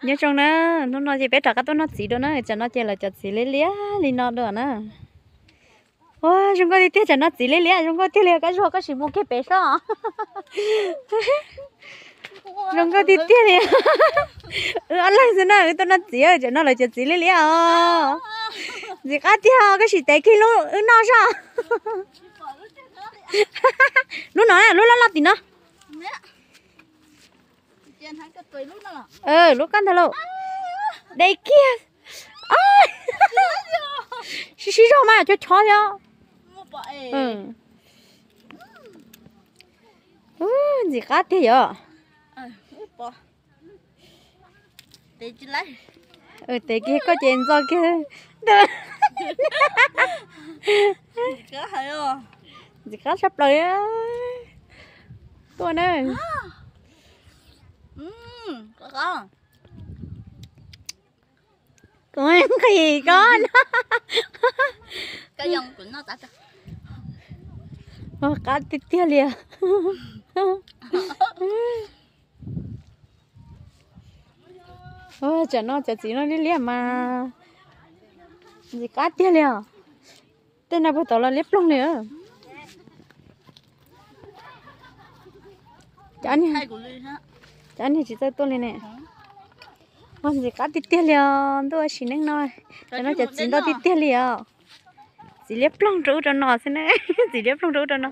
Nyob zoo na, hnub no ces peb rov qab tuaj noj txiv dua na, tsam no ces lawv cov txiv liab liab li no dua na. Ua zoo nkauj tiag tiag, tsam no txiv liab liab zoo nkauj tiag li, Kab Zuag koj sim mus kiag pem sob. Zoo nkauj tiag tiag li. Wb ob leeg xwb na, wb tuaj noj txiv, tsam no lawv cov txiv liab liab os. Ntxim qab tiag, koj sim tev kiag lub wb noj sob. Lub no, lub loj loj tim no. Lub kab ntag lauj. De kiag. Sib sib zog mas chob chob thiab. Ntxim qab tiag yom. Tev kiag koj ces ntxo kiag. Ntxim qab tshaj plaws. Tuaj na. Kuv nqhis koj no. Qab tiag tiag li. Tsam no cov txiv no liab liab mas ntxim qab tiag li os. Tej no puag tod los liab ploog li. Cov niag tsis txawj tuaj li ne. Ua ntxim qab tiag tiag li os, ntuj ua si neej no. Cov no cov txiv ntau tiag tiag li os. Txiv liab ploog rau ub rau no xwb ne. Txiv liab ploog rau ub rau no.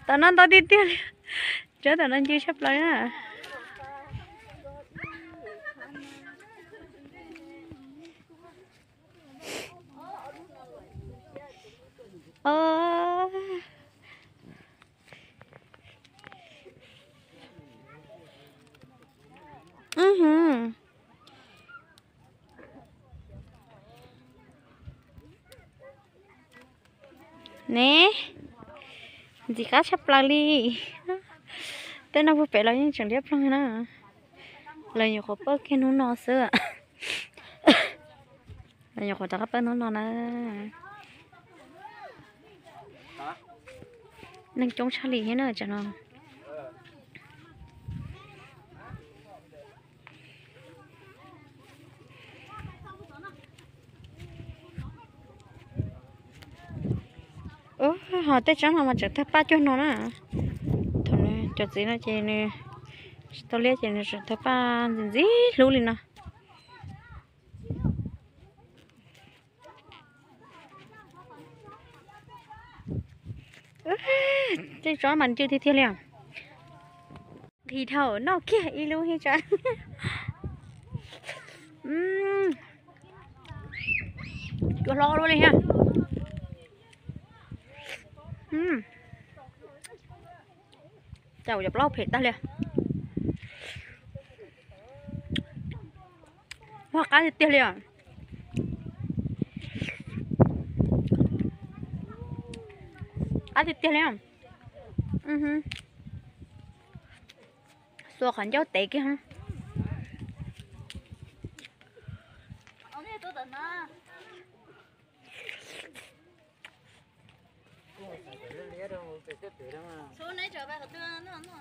Tom no ntau tiag tiag li. Cov tom no ncw tshaj plaws na. Ne, ntxim qab tshaj plaws li. Tej no puag pem los yeej tseem liab ploog na. Lawv nyuam qhuav pawj kiag hnub no xwb. Lawv nyuam qhuav rov qab pawj hnub no na. Neeg coob tshaj li thiab na tsam no. Ho tej tsob no mas tseem tawg paj cuag no na. Thaum nws cov txiv no ces nws tsis tau liab ces nws tseem tawg paj ntxim ntxim hlub li no. Tej tsob mas ncw tiag tiag li. Nqhis dhau noj kiag ib lub thiab tso. Cua hlob luaj li thiab. Cas kuv cov plaub phem tag li. Ua qab tiag tiag li os. Qab tiag tiag li. Xuas qhov ncauj tev kiag.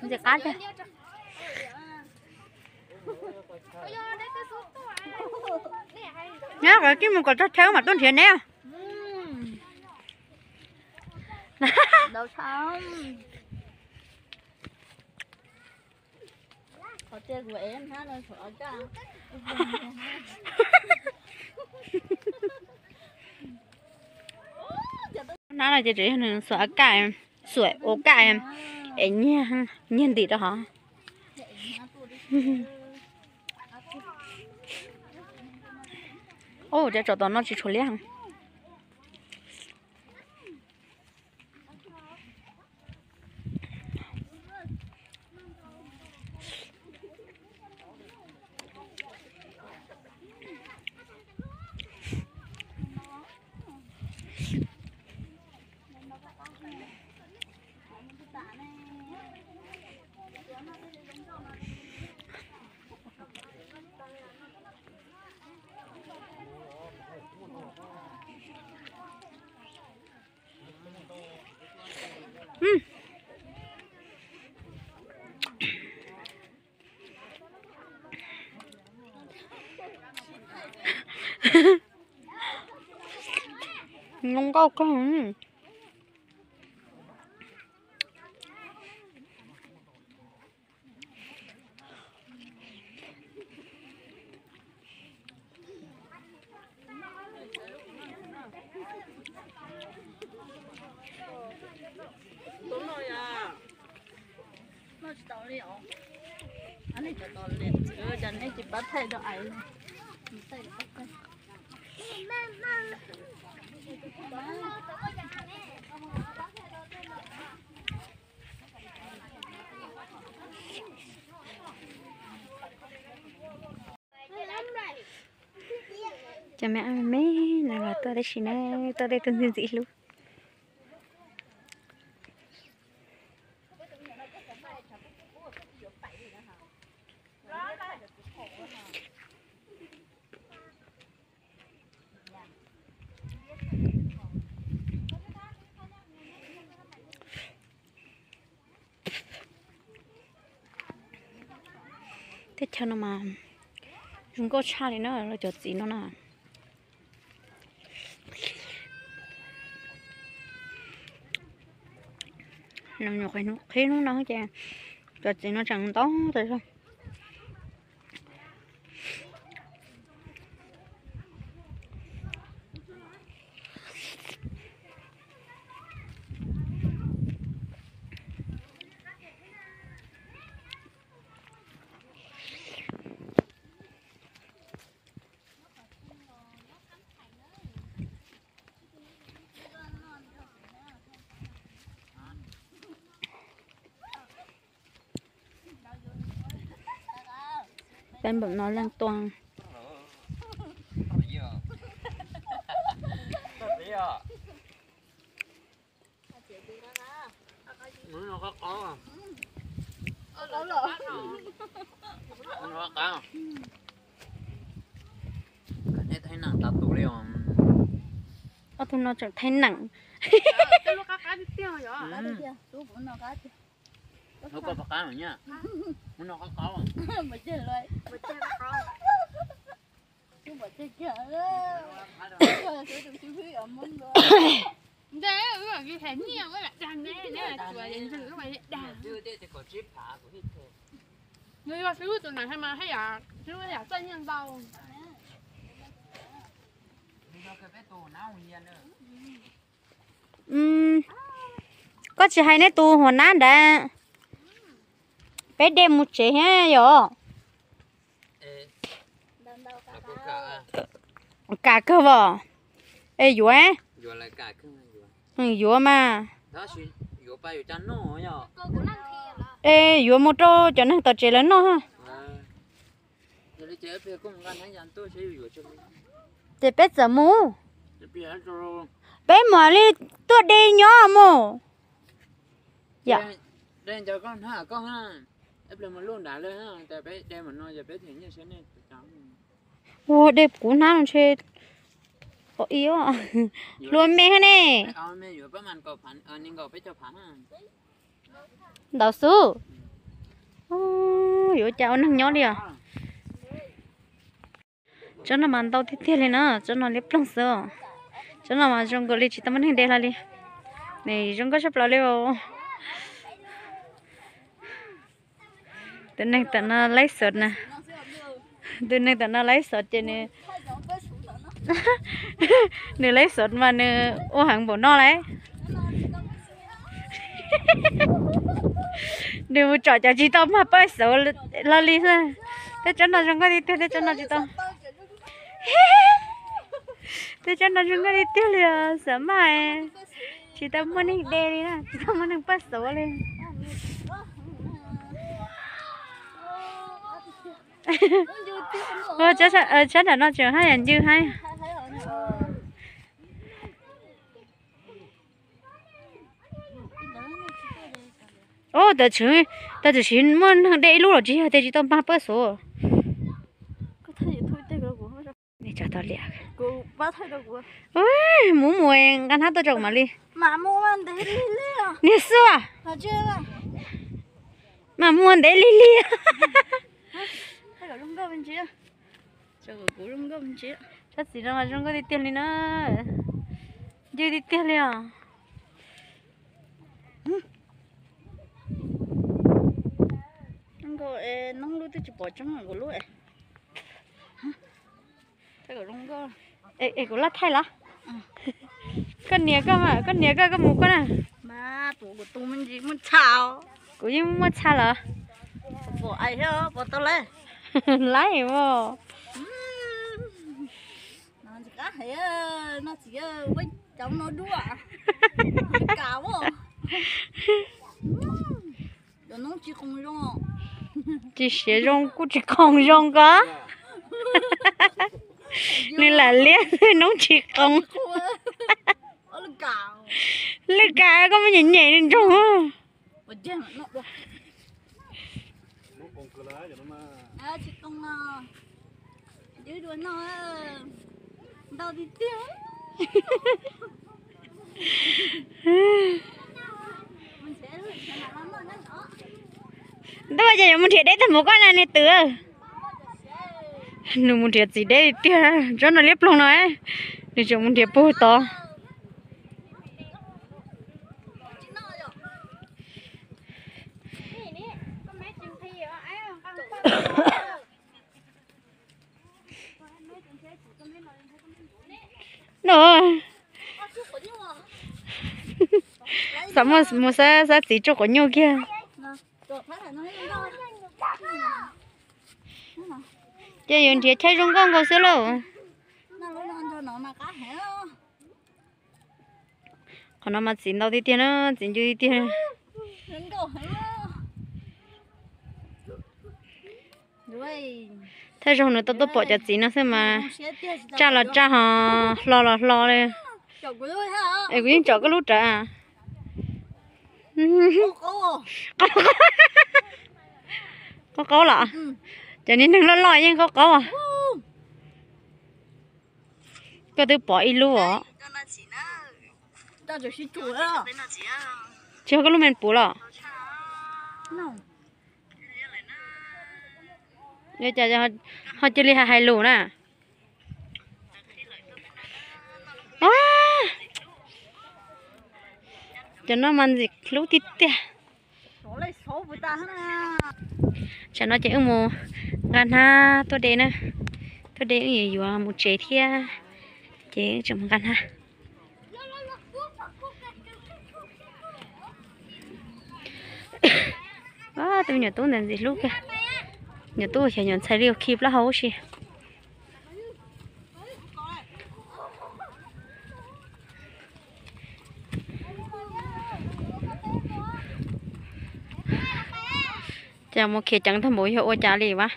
Ntxim qab tiag. Nyob kom kib mus kom txog chaw mam tuaj nrhiav neb. Hnab no ces tseem yog nws xuam a kaj, xuam ua kaj es nyiag, nyiag ntim rau hov. Ua cas tsom tom no tsis tshuav liab heev. Zoo nkauj kawg. Cov me me no los tuaj tab sis na, tuaj tej tug ntxim ntxim hlub. Teb chaws no mas zoo nkauj tshaj li na, los cov txiv no na. Qhib hnub no ces cov txiv no tseem ntau tas zog. Peb npaum no leej tuaj. Ob tug no tseem thaij neem. Koj tsis hais neb tus huam nab ntawd, peb de mus tsev thiab yom. Kam kawg os. Es yuav, yuav mas. Es yuav mus rau cov neeg tom tsev lawv noj. Ces peb txawm mus, peb mam li tuaj de nyob mus. Ua de kuv hnab no ntshe, hlua me thiab ne. Ntau xwb. Yuav cas ua neeg nyob li os. Tsob no mas ntau tiag tiag li na, tsob no liab ploog xwb. Tsob no mas zoo nkaus li tsis tau muaj neeg de hlo li. Nws zoo nkauj tshaj plaws li os. Tus neeg tam no laib xov na, tus neeg tam no laib xov ces nws, nws laib xov mas nws ua heev npaum no lauj. Nws mus tsom cov tsis tau mag pawj xov hlo li xwb. Tej tsob no zoo nkauj tiag tiag, tej tsob no tsis tau, tej tsob no zoo nkauj tiag tiag li os, xav maj, tsis tau muaj neeg de li na, tsis tau muaj neeg pawj xov li. Tsob nram no tseem haj yam ncw hab. Ub, tam sim, tam sim muaj neeg de ib lub los tsis yog tias tsis tau mag pawj xov. Mus mus nqa hnab tuaj tsom mam li. Niag xwb, mam mus ntev lig lig. Tab sis no zoo nkauj tiag tiag li na. Ncw tiag tiag li os. Nkauj, noob lub twb tsis pom tseeb kuv lub. Es kuv laj thaij los? Koj nias koj, koj nias koj, koj mus koj na. Kuv yeej muaj txha los? Pom tau lawm. Laib os. Tsis siav zoo kuj tsis qoos zoo ko. Nws lam liab xwb noob tsis qoos. Lwj kav koj muab nyem nyem nws nroog. Ntuj, ces yuav mus nrhiav deb tag npaum koj na niag twm. Nws mus nrhiav txiv deb tiag, tsob no liab ploog no, nws tseem mus nrhiav puag tod. No, xav muaj mus xab xab txiv tsuj quav nyuj kiag. Ces yuav nrhiav chaw zoo nkauj nkaus xwb lauj. Qhov no mas txiv ntau tiag tiag na, txiv ncw tiag tiag. Thawj zaug nws tau tuaj pom cov txiv no xwb mas tsaj los tsaj ho hlo los hlo li. Es kuv yeej tsom koj lub rawv. Qaub qaub los? Cov niag neeg loj loj yeej qaub qaub. Koj twb pom ib lub os. Tsis yog koj lub me puv los? Cas ho cia li hais lus na. Cov no mas ntxim hlub tiag tiag. Tsam no ces wb mus nqa hnab tuaj de na. Tuaj de wb yuav mus tsev thiab, ces wb tseem mus nqa hnab. Tus me nyuam tub ntawd ntxim hlub kawg. Nyuam tub xyov nyuam ntxhais li ua khi plaub hau ua si. Ces mus khiav ceev tag npaum yog ua cas li vas?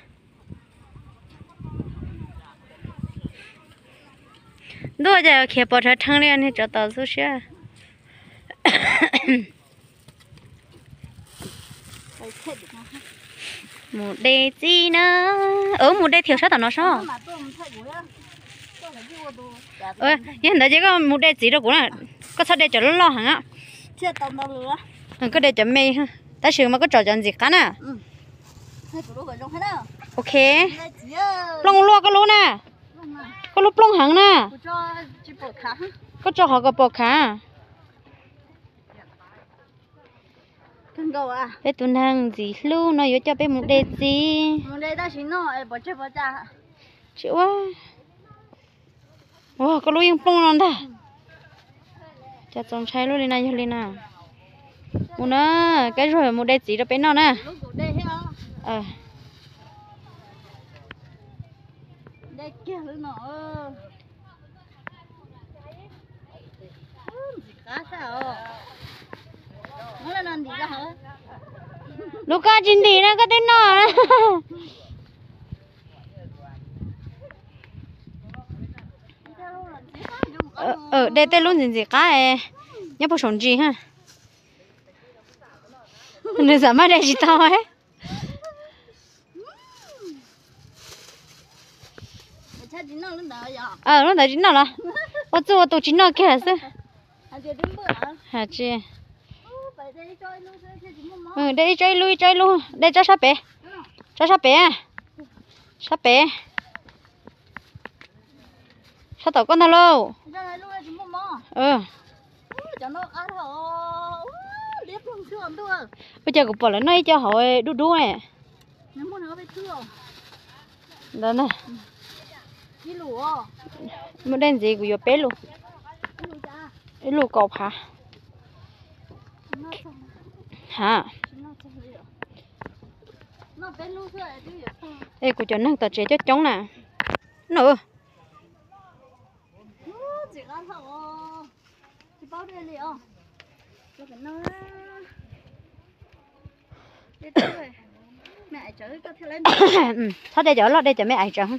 Ntuj, ces khiav pom rhawv rheev li niag tsov tom xub siab. Mus de txiv na. Mus de thiav sab tom no sob. Yog ntawd ces koj mus de txiv rau kuv na. Koj txhob de cov loj loj heev. Koj de cov me, tab sis mas koj tsom cov ntxim qab na. Ok. Plooj luaj koj lub na. Koj lub plooj heev na. Koj tso qhov kom pom khav. Peb tus neeg ntxim hlub no yuav coj peb mus de txiv. Tsis ua. Ua koj lub yeej plooj no ntag. Cov txaus ntshai lub li na yog li na. Mus na, Kab Zuag mus de txiv rau peb noj na. Lub koj tsis ntim na, koj twb noj. De tej lub ntxim ntxim qab nyob puag saum ntsis ha. Nws xam maj de tsis tau. Lub ntawd tsis noj los? Ua txuj ua tus tsis noj kiag xwb. De ib tsob ib lub, ib tsob ib lub, ib tsob ib lub, de tsob sab pem. Tsob sab pem. Sab pem. Sab tom koj ntag lauj. Ua cas kuv pom lawv noj ib co hauv dub dub ne. Ntawd na. Muaj dej ntxiv kuv yuav peb lus. Ib lus kaum phav. Ha. Es kuv cov neeg tom tsev coob coob na. No. Txhob de cov loj, de cov me aiv tsawv.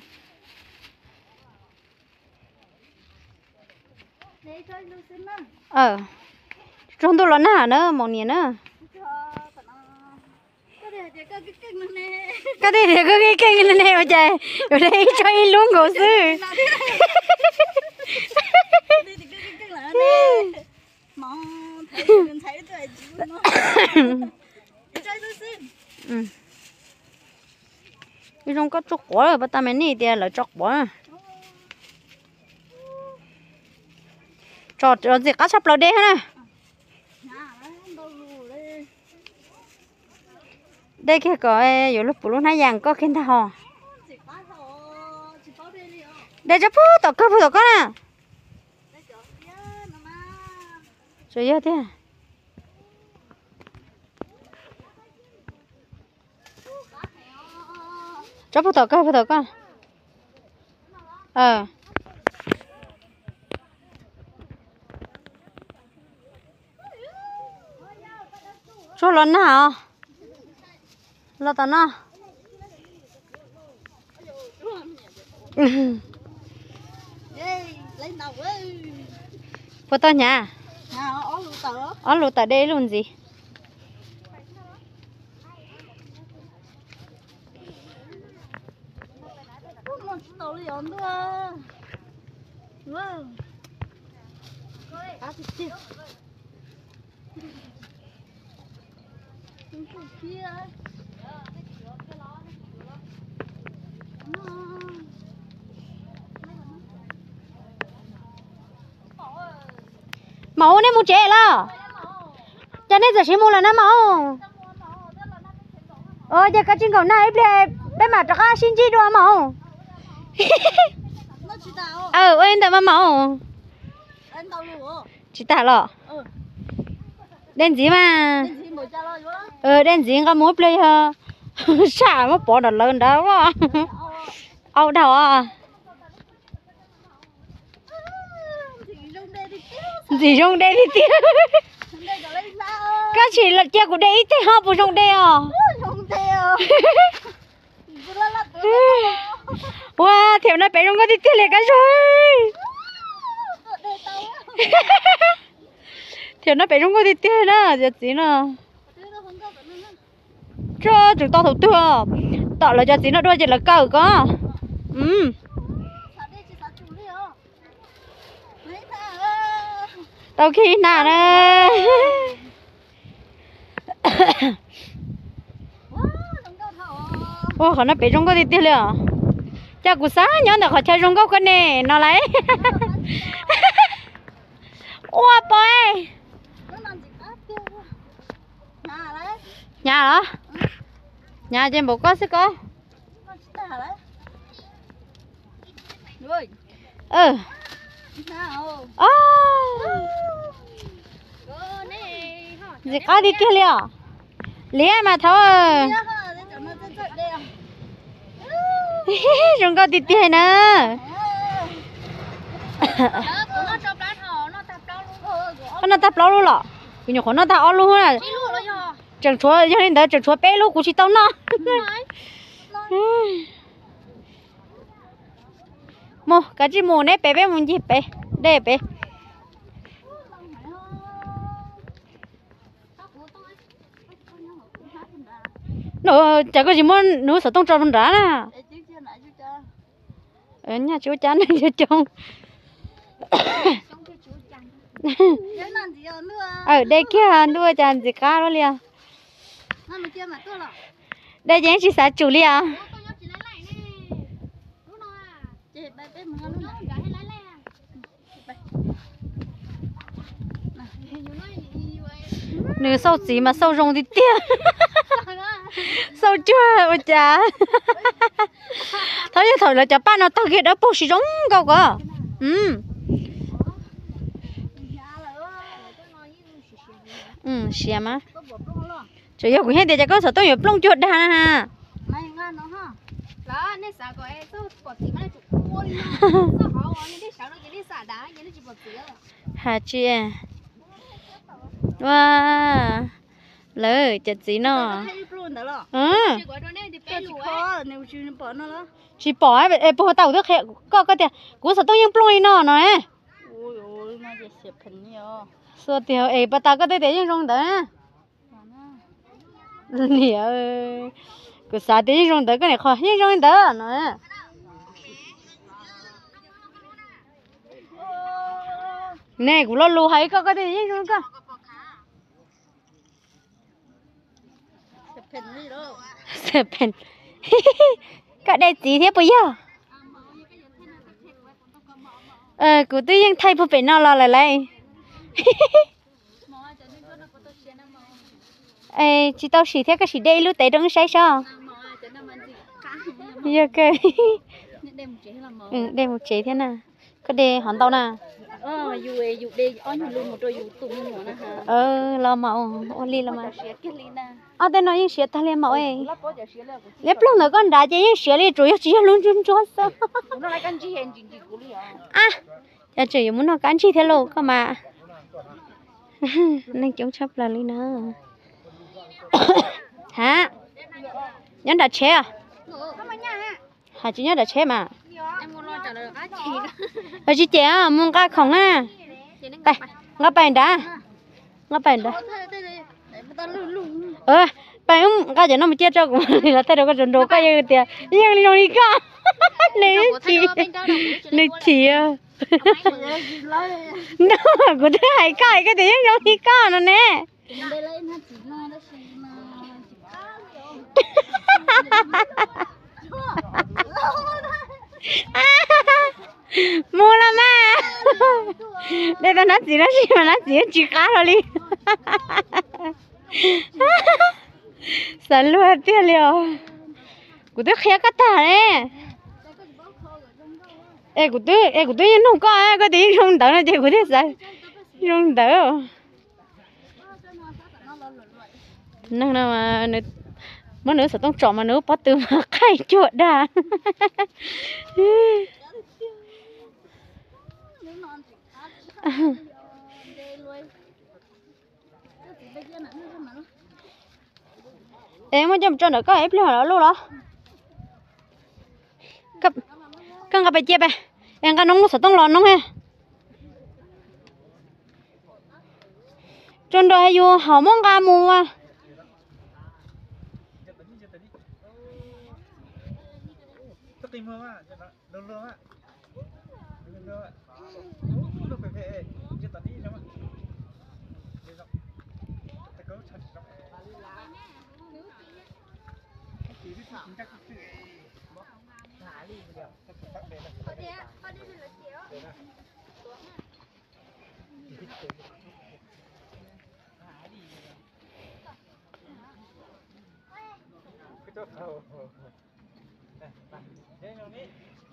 Tsuag ntuj los nag na, moos niam na. Koj twb tias koj keej keej ne, ua cas yuav de ib tsob ib lub nkaus xwb. Zoo nkauj tso quav, pas tas me nij tias lawv tso quav. Tso ntxim qab tshaj plaws dej na. Dej kiag kom yuav luag puv lub hnab yas koj kiag ntag hos. Dej tsob puag tom kawg puag tom koj na. Tsuas yog tiag. Tsob puag tom kawg puag tom koj. Tsuag los nag os. Los tom no. Puas tau hnyav? Ob lus tawm dej ib lus ntxiv. Maum, nej mus tsev los? Cas nej txawm siv mus lawm na maum? Ces koj tsis nkaum na, ib pliag peb mam rov qab sib ntsib dua maum. Ua li ntawd mas maum. Tsis tas los? Dej ntxiv mas. Dej ntxiv nqa mus ib pliag yog sam muab pov nram lawv nrad. Au dhau. Ntxim zoo de tiag tiag. Koj tsis cia kuv de ib teg ho puas zoo de os? Ua, thiam no pem zoo nkauj tiag tiag li Kab Zuag. Thiam no pem zoo nkauj tiag tiag na, cov txiv no. Tsuas tseem tau thaum twg, tom lawv cov txiv no dua ces lawv kawm ko. Tau khi na na. Ua, qhov no pem zoo nkauj tiag tiag li os. Cas kuv xav nyob ntawm qhov chaw zoo nkauj koj ne no lauj. Ua pov. Hnyav los? Hnyav ces npaum koj xwb koj. Ntxim qab tiag tiag li os. Liab mas thaum. Zoo nkauj tiag tiag na. Koj noj tag plaub lub los? Kuv nyuam qhuav noj tag ob lub na. Tseem tshuav, yog li ntawd tseem tshuav peb lub kuv tsis tau noj. Mus, kav tsij mus, neb pem peb mus ncig pem, dej pem. Cas koj tsis muab nws lub xov tooj tso rau nrad na? Nyaj tsis ua cas, neeg coob. Dej kiag ntuj, cas ntxim qab luaj li os. Dej ces tsis xav tsum li os. Nws xauj txiv mas xauj zoo tiag tiag. Xauj cuag ua cas. Thaum yog thaum lawv cov paj no tag kiag dawb paug siv zoo nkauj ko. Siav mas. Tsuas yog kuv hais tias cas koj xov tooj yuav plooj cuag dag na. Has tsis, ua, lawv cov txiv no. Tsis pom, puag ta kuv twb qhia koj, koj tias kuv xov tooj yeej plooj li no no. Xua tiag es puag ta koj twb tias yeej zoo ntawd. Niam, kuv xav tias yeej zoo ntawd koj niam qhov yeej zoo li ntawd no. Ne kuv lo lus hais koj, koj twb tias yeej zoo koj. Koj de txiv thiab puas yog? Kuv twb yeej thaij puag pem no los lawm lauj. Tsis tau sim thiab, koj sim de ib lub tev rau wb saib sob. Yog kawg. De mus tsev thiab na. Koj de hov ntau na. Los mas ua li los mas. Ob tej no yeej siav tag li mas. Liab ploog ntawm koj nrad ces yeej siav li, tsuas yog tsis yog lub ntsuab ntsuab xwb. A, cas tseem yuav muab noj kab ntsig thiab lauj koj mas. Neeg coob tshaj plaws li na. Ha, nyob nram tsheb. Has tsis nyob nram tsheb mas. Tsis ces mus nqa khoom na. Nqa pais nrad. Nqa pais nrad. Pais nqa cov no mus cia rau kuv, los thaij rau koj tso nrau koj yeej tias yeej zoo li koj. Nws chim, nws chim. No, kuv twb hais koj, koj tias yeej zoo li koj no ne. Mus los mas. De tau nab txiv no sis mas nab txiv tsis qab hlo li. Xav luag tiag li os. Kuv twb qhia koj tag ne. Es kuv twb, es kuv twb yeej nug koj, koj tias yeej zoo ntawd no ces kuv thiaj xav zoo ntawd. Neeg no, muab nws xov tooj tsom mas nws pob tw mas qaij cuag dag. Es muab coj mus tso ntawm koj ib pliag los luj los. Koj nqa pais cia pais, es nqa noob lub xov tooj los noob. Tso nrog yus hom muab nqa mus.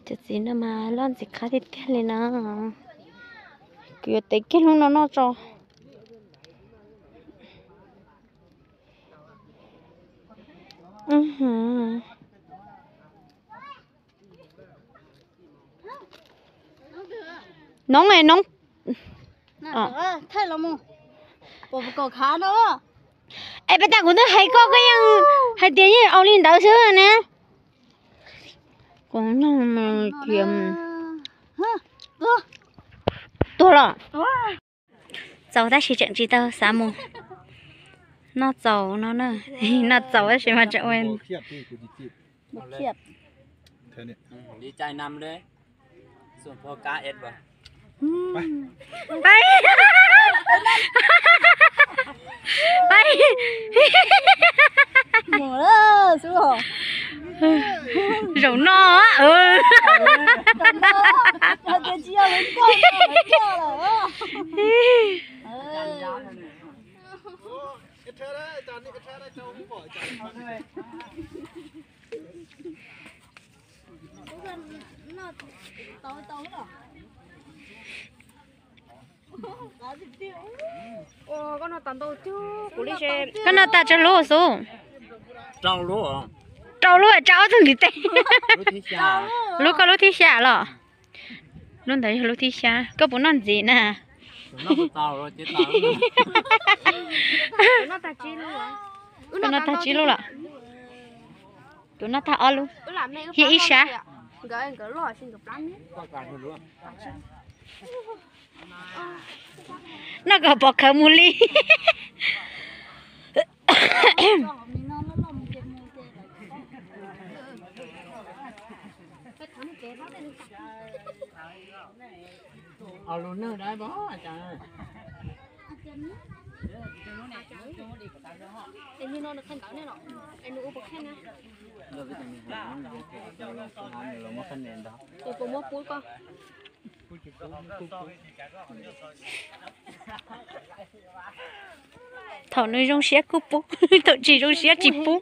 Cov txiv no mas loj ntxim qab tiag tiag li na. Kuv yuav tev kiag lub no noj tso. Noob es noob. Es pab tas kuv twb hais koj, koj yeej hais tias yeej ua li ntawd xwb na. Tuag los. Txaus tab sis tseem tsis tau xav mus. Noj txaus no na. Noj txaus tab sis mas tseem ua. Zaum no. Koj noj tag tsawg lub xwb? Rau lub, rau lub tsa ob tug ntiv tes. Lub koj lub thib xya los? Lub ntawd yog lub thib xya, koj puas noj ntxiv na? Koj noj tag tsib lub lawm. Kuv noj tag ob lub, thiab ib sab. Noj kom pov khawv mus li. Thaum nws zoo siab kuj pub, thaum tsis zoo siab tsis pub.